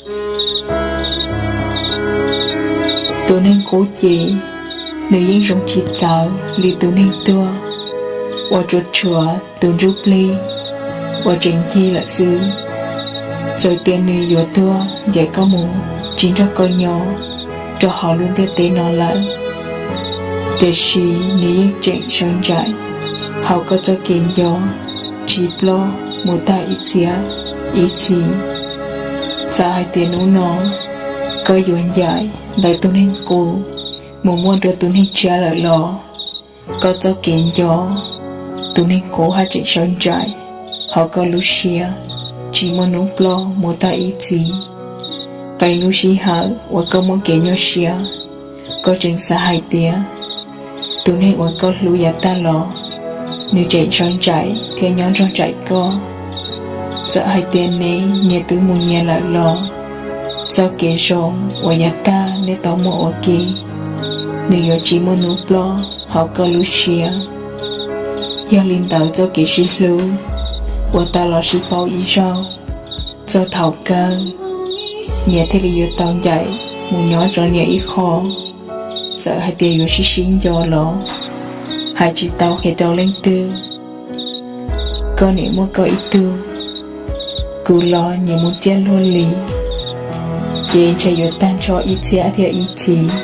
Tus neeg qub ces nws yeej zoo tsis txawv li tus neeg tuag uas tsuas tshuav tus ntsuj plig uas tseem ncig lawm xwb. Txawm tias nws yuav tuag ncaim koj mus tsis nrog koj nyob rau hauv lub ntiaj teb no lawm, tiam sis nws yeej tseem sawv ntsais hauv koj txoj kev nco tsis ploj mus tag ib txhiab ib txhis. Txawm hais tias hnub no koj yuav ncaim ntawm tus neeg qub mus muaj dua tus neeg tshiab lawm los koj txoj kev nco tus neeg qub haj tseem sawv ntsais hauv koj lub siab, tsis muaj hnub ploj mus tag ib txhis. Qee lub sij hawm uas koj muaj kev nyuaj siab, koj tseem xav hais tias tus neeg uas koj hlub yav tag los nws tseem sawv ntsais thiab nyob nrog nraim koj. Txawm hais tias neb nyias twb mus nyias lawm los txoj kev zoo uas yav tag neb tau muaj ua ke, nws yuav tsis muaj hnub ploj hauv koj lub siab. Yog li ntawd txoj kev sib hlub uas tau los sib paub ib zaug, txog thaum kawg nyias thiaj li yuav tau ncaim mus nyob rau nyias ib qho. Txawm hais tias yuav sib sib nco los hais tsis tau qhia rau leej twg. Koj niam muaj koj ib tug, kuv los nyias mus ciaj luag li, ces ntshe yuav tag nrho ib txhiab thiab ib txhis,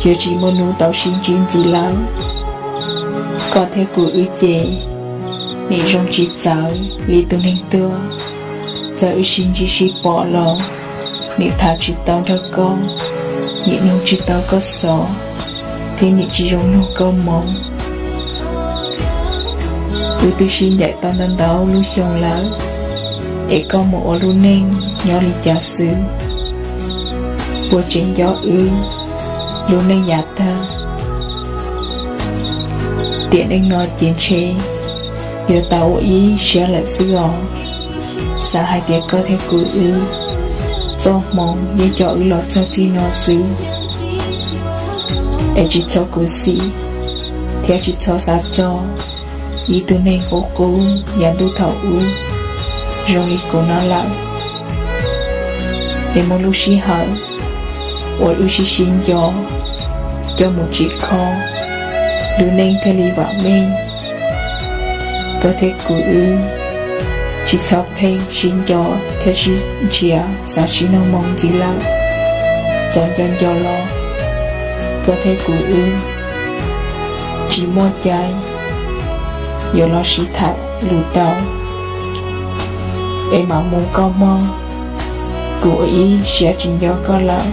yuav tsis muaj hnub tau sib ntsib ntxiv lawm. Koj thiab kuv wb ces nim zoo tsis txawv li tus neeg tuag. Txawm wb sib ntsib sib pom los nim tham tsis tau nrog koj, nim mloog tsis tau koj xov, thiab nim tsis zoo mloog koj moo. Wb twb sib ncaim tau ntau ntau lub xyoo lawm, es koj mus ua lub neej nyob li cas xwb? Puas tseem nco wb lub neej yav tag? Tiam neej no ces ntshe yuav tau ua ib siab lawm xwb os. Xav hais tias koj thiab kuv wb txoj hmoov yeej coj wb los txog txij no xwb, es tsis txhob khuv xim thiab tsis txhob xav txog ib tug neeg qub qub yav ntuj thaum ub zoo li kuv no lawm. Es muaj lub sij hawm uas wb sib sib nco coj mus tsim kho, lub neej thiaj li vam meej. Koj thiab kuv wb tsis txhob pheej sib nco thiab sib nrhiav xav sib nug moo ntxiv lawm. Txawm nco nco los koj thiab kuv wb tsis muaj cai yuav los sib tham lus tau, es mam mus koj mog, kuv ua ib siab tsis nco koj lawm.